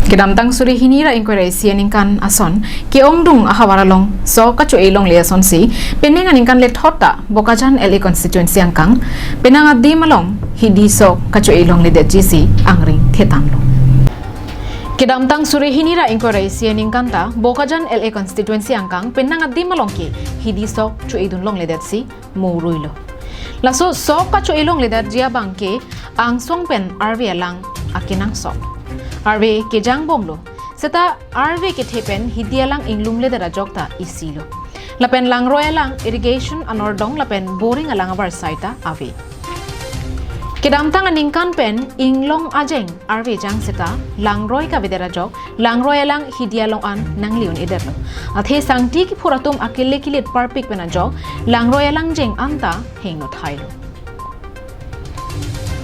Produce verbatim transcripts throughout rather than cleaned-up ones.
Kedamtang suri hini ra ingkoi ra isi aningkan ason ke-ongdung ahavar along sok kacho-e longle asonsi penang aningkan lethot ta Bokajan L A constituency angkang penang adim along hidi sok kacho-e longledetji si angring thetanlo. Kedamtang suri hini ra ingkoi ra isi aningkan ta Bokajan L A constituency angkang penang adim along ke hidi sok cho-edun longledetsi moruilo. Laso sok kacho-e longledetji abang ke angsong pen arve alang akenangsot. Arve kejang bomlo. Seta arve kethe pen hidi alang inglumledet ajok ta isilo. Lapen langroi alang irrigation anordong lapen boring alang avarsai ta ave. Kedamtang aningkan pen inglong ajeng arve jang seta langroi kavedet ajok langroi alang hidi along an nangle-un-edetlo. Athe sangti kiphur atum akele kilit parpik pen ajok langroi alang jeng anta hingno thailo.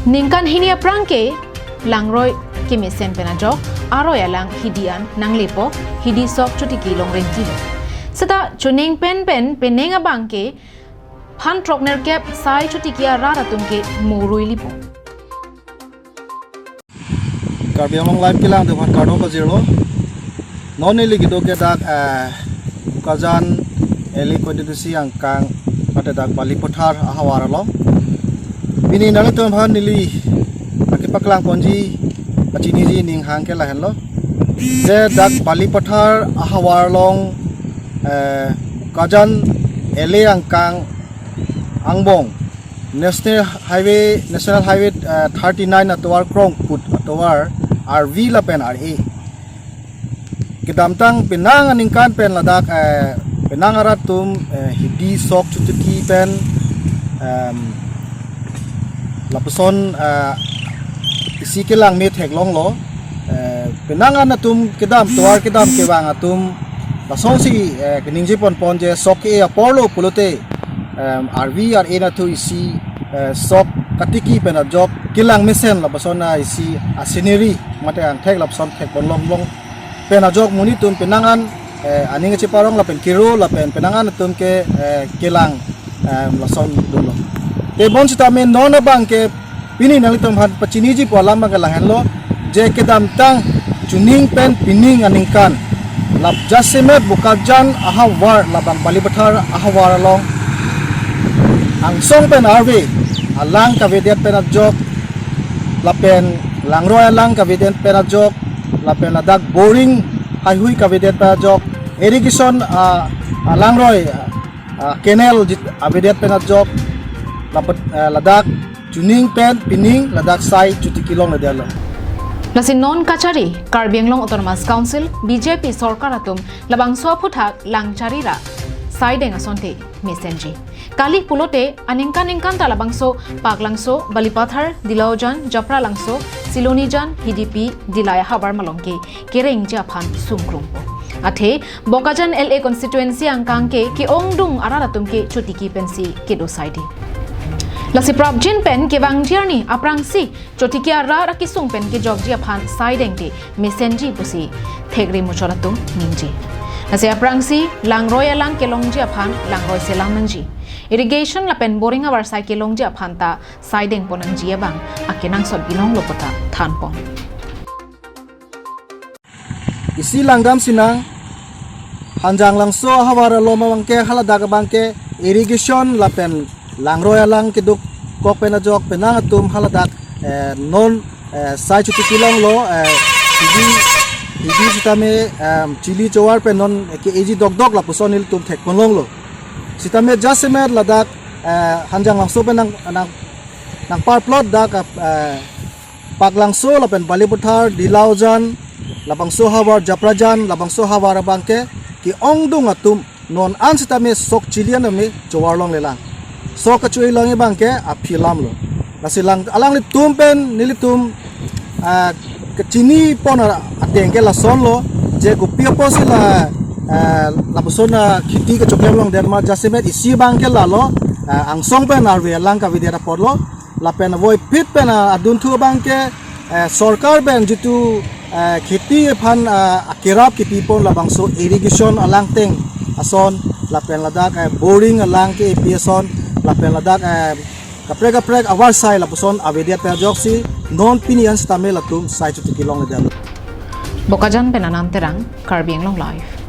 Ningkan hini aphrang ke langroi kemesen pen ajok aroi alang hidi an nanglepo, hidi sok chotiki longrentilo. Seta chuning pen pen penang abang ke phan throknerkep sai chotiki arat atum ke moruilipo. Karbi Anglong Live kelang atum aphan kardom pajirlo. Non neli kedo ke dak, eh, Bokajan L A constituency angkang mate dak Balipathar ahavar along. Pini nanglitum aphan neli akepaklang ponji, pachiniji ning hang ke lahenlo. Je dak Balipathar ahavar along, eh, Bokajan L A angkang angbong National Highway, National Highway, eh, thirty-nine atovar krongkut atovar arve lapen ar-e. Kedamtang penang aningkan pen ladak, eh, penang arat atum, eh, hidi sok chotiki pen, em, lapuson, eh, isi kelang me theklonglo. Eh, penang an atum kedam, tovar kedam kevang atum lasonsi, eh, keningje ponpon je sok ke-e aporlo pulote, em, arve ar-e nathu isi, eh, sok katiki pen ajok kelang mesen lapuson a isi a scenery mate angthek lapuson thekpon longlong pen ajok monit atum penang an, eh, aning kacheparong lapen kero lapen penang an atum ke, eh, kelang, em, lason dolo. Te bonsitame non abang ke pini nanglitum aphan pachinijipo alam abang ke lahenlo, je kedamtang chuning pen pining aningkan lap jasemet Bokajan ahavar labang Balipathar ahavar along angsong pen arve alang kavedet pen ajok lapen langroi alang kavedet pen ajok lapen ladak boring haihui kavedet pen ajok irrigation, ah, ah, langroi, ah, ah, canal jit avedet pen ajok lapen, ah, ladak chuning pen pining ladak sai chotiki longledetlo. Lasi non kachari Karbi Anglong Autonomous Council B J P sorkar atum labangso aphuthak langchari ra saideng asonte mesenji. Kali pulote aningkan ningkan ta labangso Paklangso, Balipathar, Dilaujan, Japralangso, Silonijan, Hidipi, Dilai ahavar malom ke kerengji aphan sungkrungpo. Athe Bokajan L A constituency angkang ke ke-ongdung arat atum ke chotiki pensi kedo saide. Lasi prapjin pen kevangji arni aphrangsi chotiki arat akesung pen kejokji aphan saidengte mesenji pusi thekri muchot atum ningje. Lasi aphrangsi langroi alang kelongji aphan langroi selam nangji. Irrigation lapen boring avarsai kelongji aphan ta saideng pon nangji abang akenangsot binong lo puta thanpon. Isi langdam sinang, Hanjanglangso ahavar alom abang ke haladak abang ke irrigation lapen langroi alang keduk kok pen ajok penang atum haladak, eh, non, eh, sai chotiki longlo, eh, hidi, hidi sitame, em, chili chovar pen non ke-eji dokdok lapuson nelitum thekpon longlo. Sitame jasemet ladak, eh, Hanjanglangso pen nang, nang, nangparplot dak, eh, Paklangso lapen Balipathar, Dilaujan, labangso ahavar Japrajan, labangso ahavar abang ke ke-ongdung atum non an sitame sok chili an tame chovar longlelang. Sok kacho-e long abang ke aphi alamlo. Lasi lang alanglitum pen nelitum, ah, kachini pon a-, ateng ke lasonlo, je kopi apotsi la, ah, lapuson a kheti kachoklem longdet ma jasemet isi abang ke lalo, ah, angsong pen arve alang kavedet aporlo. Lapen avoiphit pen, ah, adunthu abang ke, eh, sorkar pen jitu, eh, kheti aphan, ah, akerap kepipon labangso irrigation alangteng ason lapen ladak, eh, boring alang ke-epi ason lapen ladak, eh, kaprek kaprek avarsai lapuson avedet pen ajoksi non pini an sitame latum sai chotiki longledetlo. Bokajan pen Anand Terang, Karbi Anglong Live.